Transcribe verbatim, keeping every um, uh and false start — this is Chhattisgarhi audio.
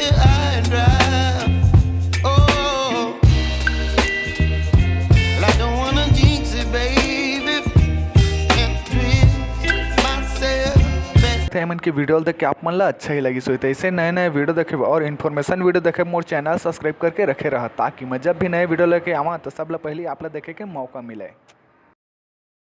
I drive. Oh, well, I don't wanna jinx it, baby, and twist myself. ते मन के वीडियो देख के आप मन ला अच्छा ही लगिस होही। तो ऐसे नए नए वीडियो देखे और इन्फॉर्मेशन वीडियो देखे मोर चैनल सब्सक्राइब करके रखे रहा, ताकि मैं जब भी नए वीडियो लेके आवा तो सब ले पहले आप ला देखे के मौका मिले।